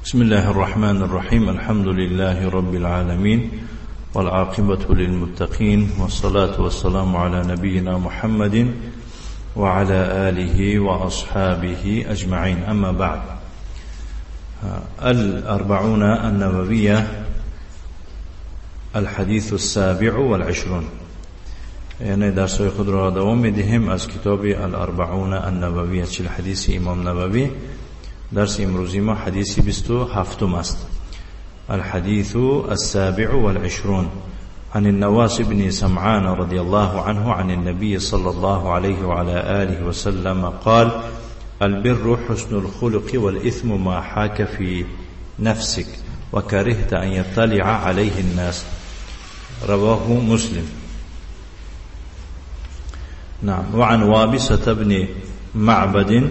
بسم الله الرحمن الرحيم. الحمد لله رب العالمين، والعاقبة للمتقين، والصلاة والسلام على نبينا محمد وعلى آله وأصحابه أجمعين. أما بعد، الأربعون النووية، الحديث السابع والعشرون. یعنی درس‌های خود را دوام می‌دهیم از کتاب الأربعون النوویه، 40 حدیث امام نووی. درس امروزی ما حدیث 27 است. الحديث السابع والعشرون عن النواس بن سمعان رضي الله عنه عن النبي صلى الله عليه وعلى آله وسلم قال: البر حسن الخلق، والإثم ما حاك في نفسك وكرهت أن يطلع عليه الناس. رواه مسلم. نعم. وعن وابصة بن معبد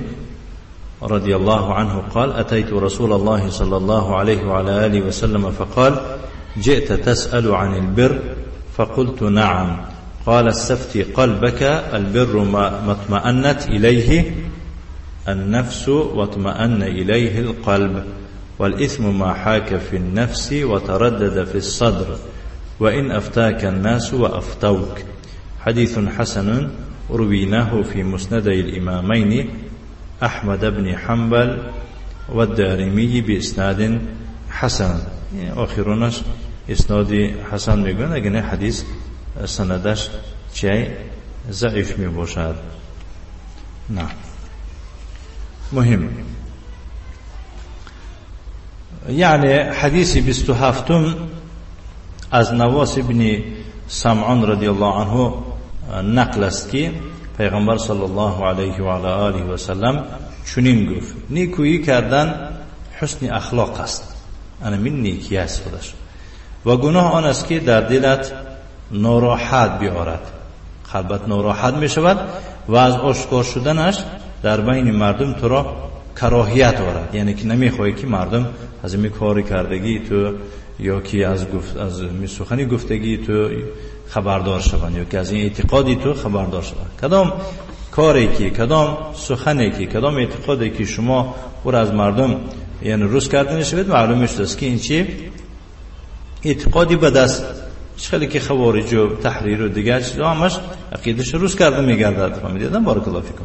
رضي الله عنه قال: أتيت رسول الله صلى الله عليه وعلى آله وسلم فقال: جئت تسأل عن البر؟ فقلت: نعم. قال: استفتي قلبك، البر ما اطمأنت إليه النفس واطمأن إليه القلب، والإثم ما حاك في النفس وتردد في الصدر، وإن أفتاك الناس وأفتوك. حديث حسن رويناه في مسندي الإمامين أحمد بن حنبل والدارمي بإسناد حسن. آخرونش اسناد حسن میگن، اگه نه حدیث سندش چه ضعیف می باشد. نه مهم. یعنی حدیث 27 از نواس ابن سمعان رضی الله عنه نقل است که پیغمبر صلی الله علیه و علی آله و سلم چنین گفت: نیکویی کردن حسن اخلاق است، انا من نیکی است خودش، و گناه آن است که در دلت ناراحت بیارد، قلبت ناراحت می شود و از آشکار شدنش در بین مردم تو را کراهیت آرد. یعنی که نمیخوای که مردم از این کار کردگی تو یا که از سخنی گفتگی تو خبردار شوند، یا که از این اعتقادی تو خبردار شوند. کدام کاری که، کدام سخنی که، کدام اعتقادی که شما او را از مردم یعنی روز کرده نشوید، معلوم است که این چی اعتقادی بد است. خیلی که خوارج و تحریر و دیگر چیزا همش عقیدش روز کرده میگردد. فهمیدید؟ بارک الله فیکم.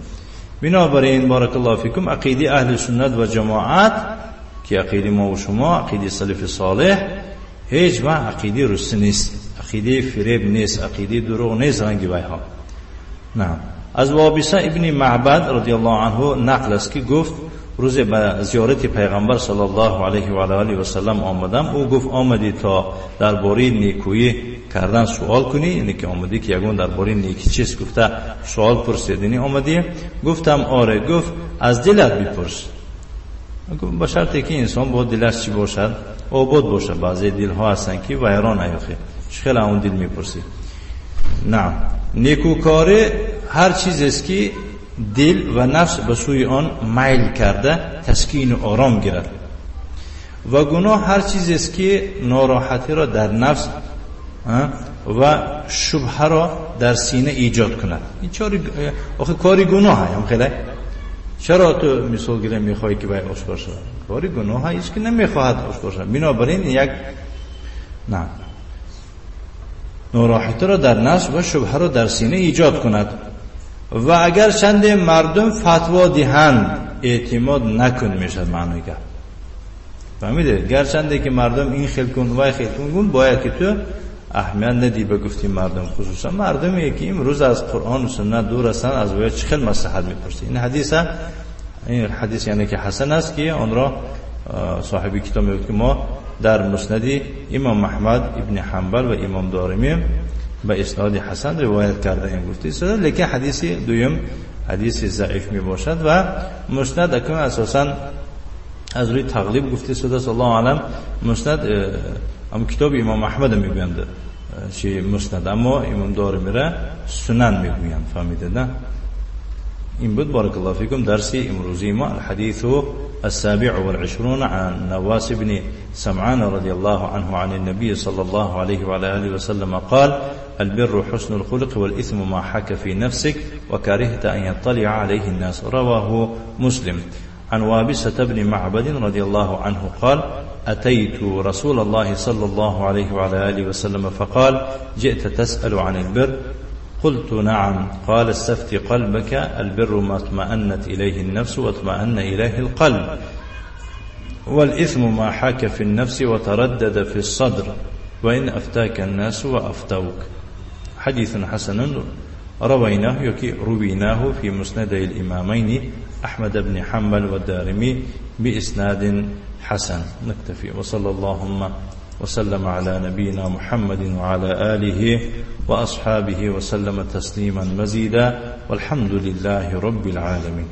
بنابراین بارک الله فیکم، عقیده اهل سنت و جماعت که عقیده ما و شما، عقیده سلف صالح، هیچ وقت عقیده رس نیست، عقیده فریب نیست، عقیده دروغ نیست رنگی وایها. نه. از وابصه ابن معبد رضی الله عنه نقل است که گفت: روز به زیارت پیغمبر صلی الله علیه و آله و سلم آمدم. او گفت: آمدی تا درباره نیکویی کردن سوال کنی؟ یعنی که آمدی که یگان درباره نیکی چیز گفته سوال پرسیدنی آمدی؟ گفتم: آره. گفت: از دلت بپرس. با شرطی که انسان با دلش چی باشد؟ آباد باشد. بعضی دلها هستن که ویران ایاخی خیلی اون دل میپرسی. نه، نیکوکاری هر چیز است که دل و نفس به سوی آن میل کرده تسکین و آرام گیرد، و گناه هر چیز است که ناراحتی را در نفس و شبهه را در سینه ایجاد کند. این چاری آخه کاری گناه هم خیلی. چرا تو مثال گیره میخوای که باید آشکار شود؟ کاری گناه هیچ که نمیخواهد آشکار شود. بنابراین یک نه ناراحتی را در نفس و شبهه را در سینه ایجاد کند. و اگر چند مردم فتوا دهند اعتماد نکن، میشد معنی گپ. فهمیده؟ گرچنده که مردم این خیل کن و خیل کن، باید که تو اهمیت ندی به گفتی مردم، خصوصا مردمی که امروز از قرآن و سنت دور هستند، از وی چه خیلی مصلحت میپرسی. این حدیث یعنی که حسن است که آن را صاحب کتاب میگوید که ما در مسند امام احمد ابن حنبل و امام دارمی به اسناد حسن روایت کرده ایم گفته است. لیکن حدیث دویم حدیث ضعیف می باشد و مسند اکنون اساسا از روی تغلیب گفته شده است. الله اعلم. مسند هم کتاب امام احمد میگویند چی مسند، اما امام دارمی را سنن میگویند. فهمیده نه؟ این بود بارك الله فيكم درس امروزی ما. الحديث السابع والعشرون عن نواس بن سمعان رضي الله عنه عن النبي صلى الله عليه وعلى آله وسلم قال: البر حسن الخلق، والإثم ما حك في نفسك وكرهت أن يطلع عليه الناس. رواه مسلم. عن وابسة بن معبد رضي الله عنه قال: أتيت رسول الله صلى الله عليه وعلى آله وسلم فقال: جئت تسأل عن البر؟ قلت: نعم. قال: استفت قلبك، البر ما اطمأنت إليه النفس واطمأن إليه القلب، والإثم ما حاك في النفس وتردد في الصدر، وإن أفتاك الناس وأفتوك. حديث حسن رويناه يكي رويناه في مسندي الإمامين أحمد بن حنبل والدارمي بإسناد حسن. نكتفي، وصلى اللهم وسلم على نبينا محمد وعلى آله وأصحابه وسلم تسليما مزيدا، والحمد لله رب العالمين.